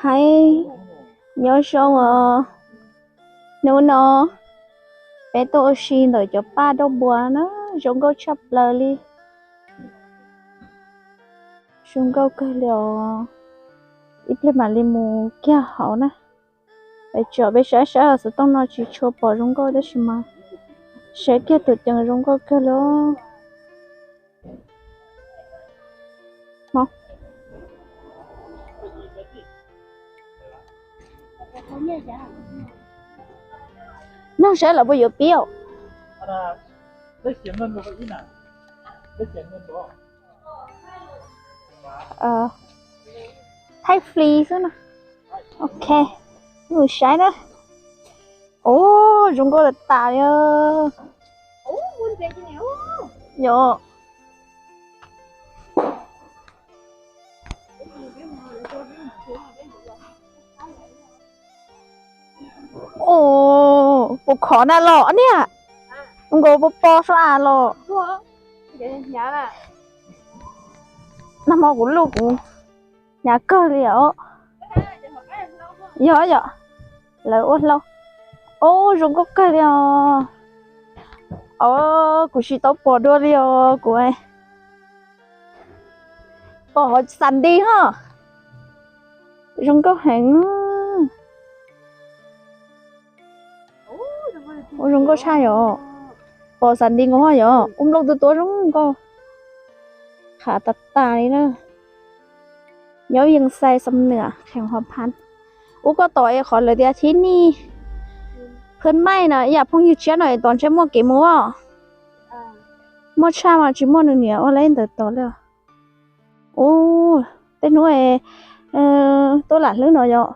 Hais, nyob zoo os. Hnub no peb tuaj ua si ntawm cov paj dauj npua na, zoo nkauj tshaj plaws li. Zoo nkauj kawg li os. Ib pliag mam li mus kiag hauv na. Peb tsom peb saib saib xov tooj no tsis tshua pom zoo nkauj tab sis mas saib kiag tus ceem zoo nkauj kawg li. Nug saib lawv puas yuav pib os. Thaij free xwb na. Ok, mus saib na. Ub, zoo nkauj tas tas li. Yog. Ub, puas khov na los niag? Nkaus puas pom sab av los? Nag hmo kuv luj kuv hnyav kawg li os. Yog yom, lawv ua hlau. Ub, zoo nkauj kawg li os. Os, kuv tsis tau pom dua li os kuv. Pom hauv xas nti ho. Zoo nkauj heev. Ua zoo nkauj tshaj yom. Pom xas nti nkaus ho yom, ua nplooj tuab tuab zoo nkauj. Qhav tas tas li na. Nyob Vias Xais Xam Nuam, kheem Hos Phan. Ub, koj tos es qhov lawv tias thib nij phwb maij no, yam phooj ywg tshiab no es tos ntshe muaj kev mus os. Muaj tshaj mas tsis muaj nws niam ua lawm ntawd tos li. Ub, tej hnub tuaj lam hlwb no yom.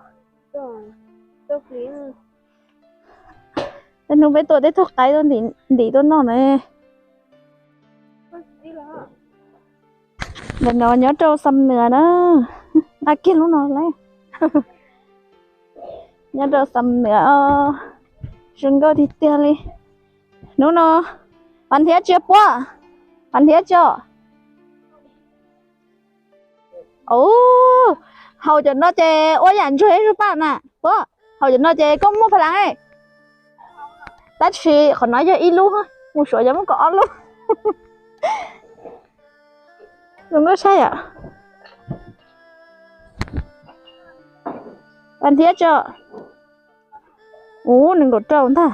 Tej hnub peb tuaj tej tug qaib tuaj ntim tuaj noj na. Ntawm no nyob rau Xam Nuam na. A kiag lub no lawm. Nyob rau Xam Nuam, zoo nkauj tiag tiag li. Hnub no, pas thiab tsia puab, pas thiab tsia. Ub, haus cov no ces ua yam ntsuag ib zug paj na puab. Haus cov no ces koj muaj pha lav. Tab sis qhov no yog ib lub, mus Suav yog muaj kaum ob lub. Zoo nkauj saib yom. Pas thiab tso. Ub, nees nkaum rau ntag.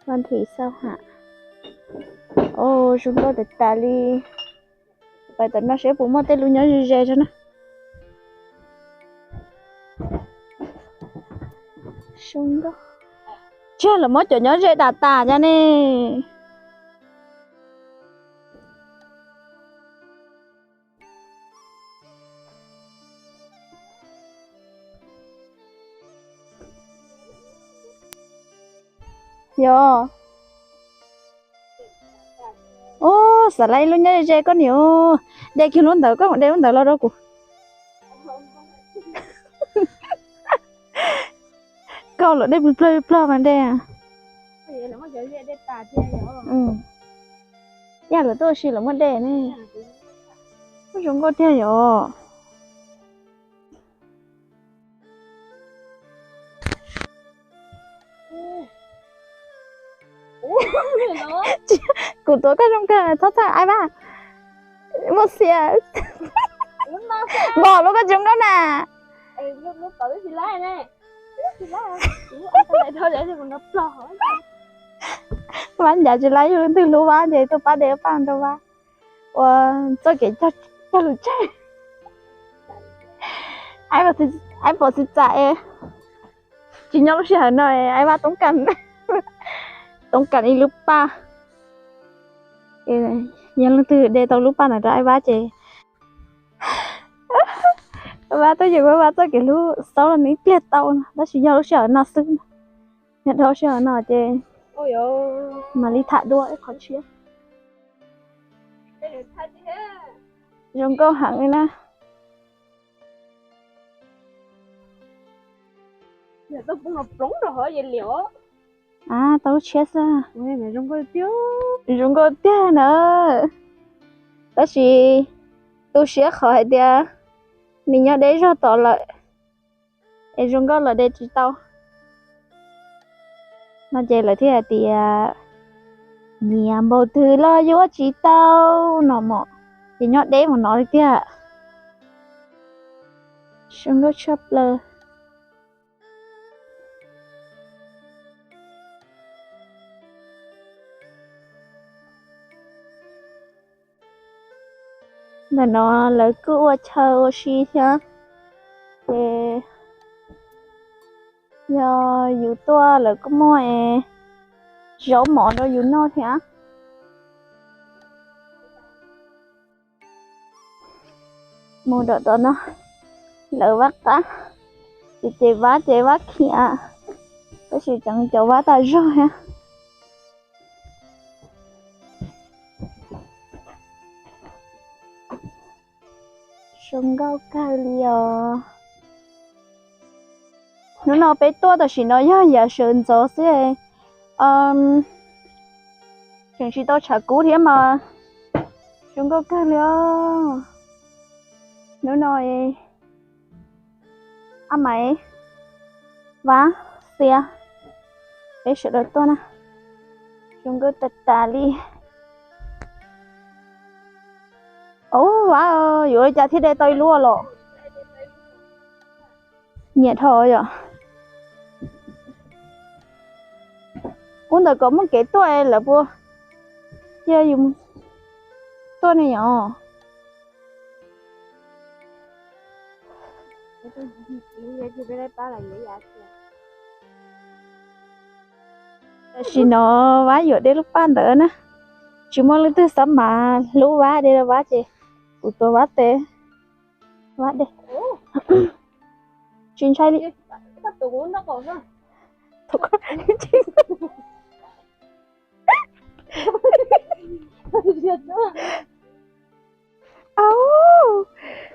Vas thim xau ham. Os, zoo nkauj tas tas li. Pais tom no seb puas muaj tej lub nyob ze ze tso na. Zoo nkauj. Tsag lawv muab cov nyob ze dam tas cas ne. Yog. Ub, xav lawv ib lub nyob ze ze koj niam. De kiag lub ntawd, koj mus de lub ntawd los rau kuv. Koj los de plig plig plig mas de. Yam lawv tuaj ua si lawv muaj de ne. Zoo nkauj tiag yom. Kuv tuav koj zoo kawg, txhob txhawj Aib Vaj. Muaj xiam. Npog lub koj zoo nkauj na. Vab ncav tsis laib yug leej twg hlub Vab ces tuaj pab de paj rau Vab ua txoj kev cog lus tseg. Aib Pov txiv txam es tsis nyob lub sij hawm no, Aib Vaj toob kas, toob kas ib lub paj. Yog leej twg de tau lub paj ntawd rau Aib Vaj ces Aib Vaj tuaj yeem muab Vaj txoj kev hlub xaub rau nws ib pliag tau, tab sis yog lub sij hawm no xwb. Yog dhau sij hawm no ces mam li tham dua ib qho tshiab. Zoo nkauj heev li na. Tau lub tshiab xwb. Zoo nkauj tiag na. Tab sis tu siab qhov hais tias nws nyob deb zog tod lawm. es zoo nkauj los de tsis tau. No ces lawv thiaj hais tias nyiam npaum twg los yuav tsis tau no mom, ces nyob deb mus no li tiag. Zoo nkauj tshaj plaws. Ntawm no lawv kuj ua chaw ua si thiab, ces yog yus tuaj lawv kuj muaj es zaub mov rau yus noj thiab. Mus rau tom no, lawv vab qab, ces ces vab ces vab khiav, tab sis tseem cov vab tas zog thiab. Zoo nkauj kawg li os. Hnub no peb tuaj tam sim no yog yav sawv ntxov xwb, tseem tsis tau tshav kub thiab mas zoo nkauj kawg li os. Hnub no ab maiv, vab, xiab, peb sawv daws tuaj na, zoo nkauj tas tas li. Ub, vab, yuav li cas thiaj de tau ib lub los? Nyiam dhau yom. Ub, ntawm ko muaj kev tuaj lawv puas cia yus tuaj ne yom? Tam sim no vab yuav de lub paj ntawd na, tsis muaj leej twg xav mas hlub vab de rau vab ces kuv tuav vab tes, vab de. Tsis ntshai li. Au,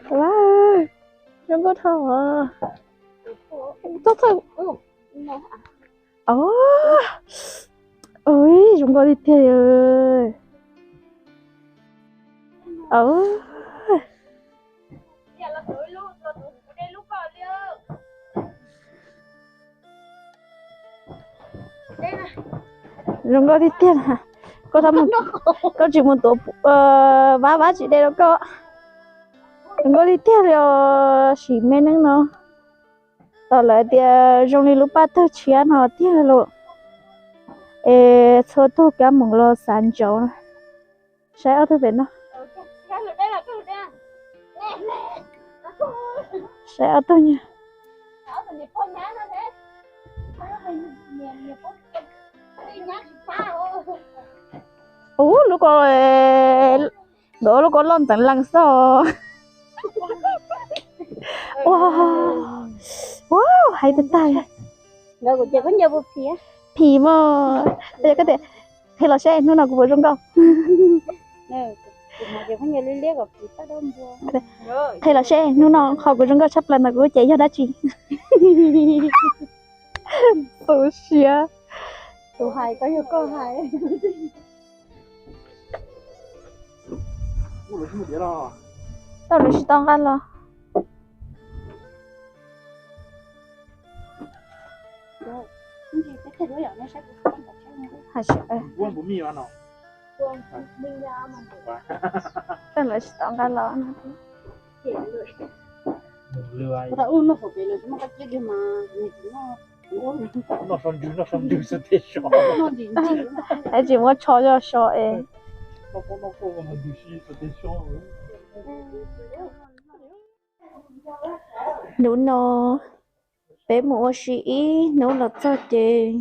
vab, zoo nkauj dhau os. Txhob txhawj. Ui, zoo nkauj tiag tiag. Zoo nkauj tiag tiag. Koj tsis mus tuav, vab, vab tsis de rau koj. Zoo nkauj tiag tiag li os, sim me neej no. Tos lawv tias zoo li lub paj tawg tshiab no tiag lauj. Es txhua tug kab moos los xav ntsauv na. Saib ob tug pem no. Saib ob tug nyuag. Ub, lub ko, nkawd lub ko loj ntxeev lees xwb. Ua, ua, hais tag tag. Phim mas, qhia los seb hnub no kuv puas zoo nkauj. Qhia los seb hnub no qhov kuv zoo nkauj tshaj plaws ntawm kuv lub cev yog dab tsi. Tu siab. Tus hais ko yog koj hais. Tau lawv tsis tau nqa los. Tau lawv tsis tau nqa los. Es tsis muab tsho yog so es. Hnub no peb mus ua si ib hnub los txog ces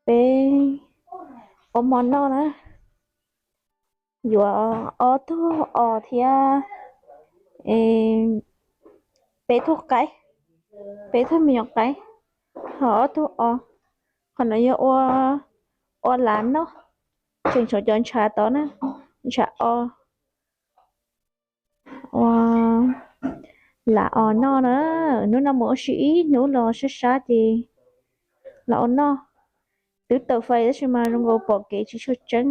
peb ua mov noj na. Yuav ob tug os thiab peb tug qaib, peb tug me nyuam qaib, ho ob tug os. Qhov no yog ua, ua lav noj, tseem tshuav cov ntshav tod na, ntshav os. Ua lav os noj na. Hnub no mus ua si ib hnub los sab sab ces los ua noj. Twb tawm fais tab sis mas zoo nkaus pom kev tsis tshua tseeb.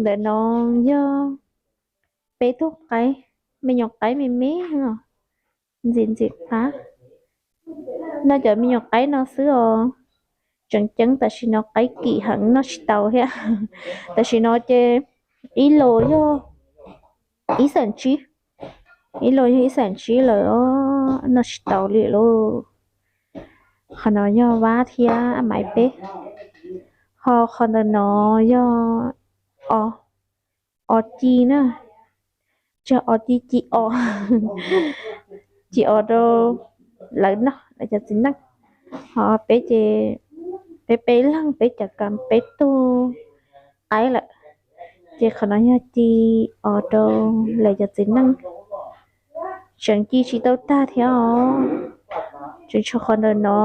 Ntawm no yog peb tug qaib, me nyuam qaib me me os, ntxim ntxim qab. Noj cov me nyuam qaib no xwb os. Tseem ceeb tam sim no qaib kim heev noj tsis tau thiab. Tam sim no ces ib los yog ib xees tsib, ib los yog ib xees tsib lawm os, noj tsis tau li lauj. Qhov no yog Vab thiab Maiv peb, ho qhov ntawm no yog os, os ci na, tsog os ci ci os, ci os rau lawv noj, lawv cov txiv neej. Ho peb ces peb peb leeg peb cov kas peb tug qaib lawm, ces qhov no yog ci os rau lawv cov txiv neej. Tseem ci tsis tau tag thiab os, tseem tshuav qhov ntawm no,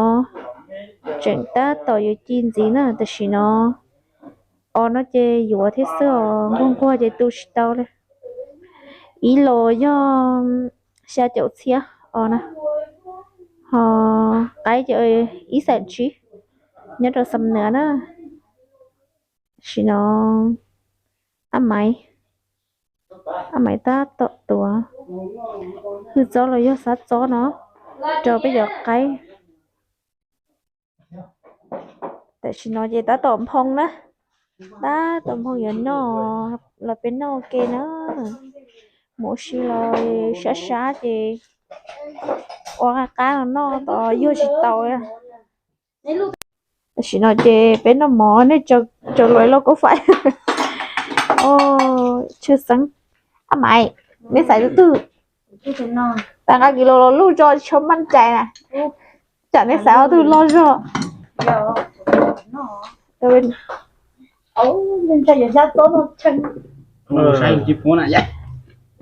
tseem tab tom yuav ci ntxiv na, tam sim no os no ces yuav thiab xwb os, nquag nquag ces tu tsis tau li. Ib los yog xya caum txhiab os na, ho qaib ces ib xees tsib, nyob rau Xam Nuas na. Tam sim no ab Maiv, ab Maiv tab tom tuav hwj txob los yog xab txob no rau peb cov qaib. Tam sim no ces tab tom nphoo na, tab tom nphoo yuav noj los peb noj ua ke na. Mus ua si los sab sab ces ua qab qab no noj tos yuag tsis tau. Tam sim no ces peb noj mov nej tsaws luas lauj kaub fais. Tshwj xeeb, ab Maiv, nej xaiv tus twg? Tag nqa kis los los luj tso tsis tshua maj cai na, tsam nej xaiv ob tug loj zog.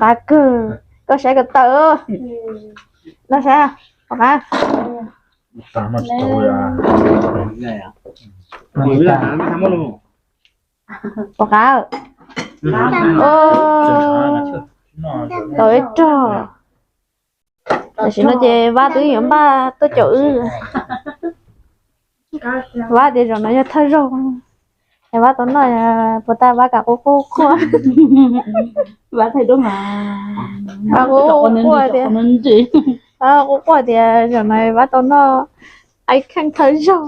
Qab kawg, koj saib ko taw. No saib, pom qab, pom qab, tau ib rog. Tam sim no ces Vab twb yuav npaj tuaj caum wb. Vab tias zaum no yog thawj zaug, es Vab tau noj puas tag Vab kam quaj quaj quaj. Vab quaj quaj tias, Vab quaj quaj tias zaum no Vab tau noj ib kheej thawj zaug.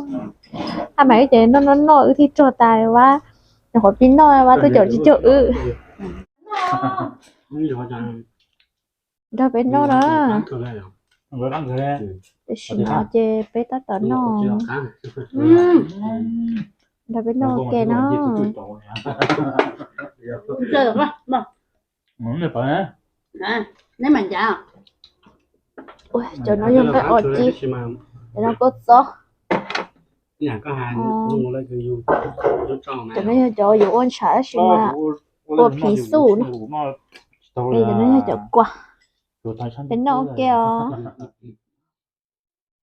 Ab Maiv ces noj noj noj wb thiaj rog tas Vab, nyuam qhuav pib noj Vab twb caum tsis caum wb. Nrog peb noj na. Tam sim no ces peb tab tom noj, nrog peb noj ua ke na. Cov no yog nqaij os ci, cov no kua txob. Cov no yog cov yuav ua ntshav tab sis mas ua phiv xuj na. Cov no yog cov kua. Peb noj ua ke os.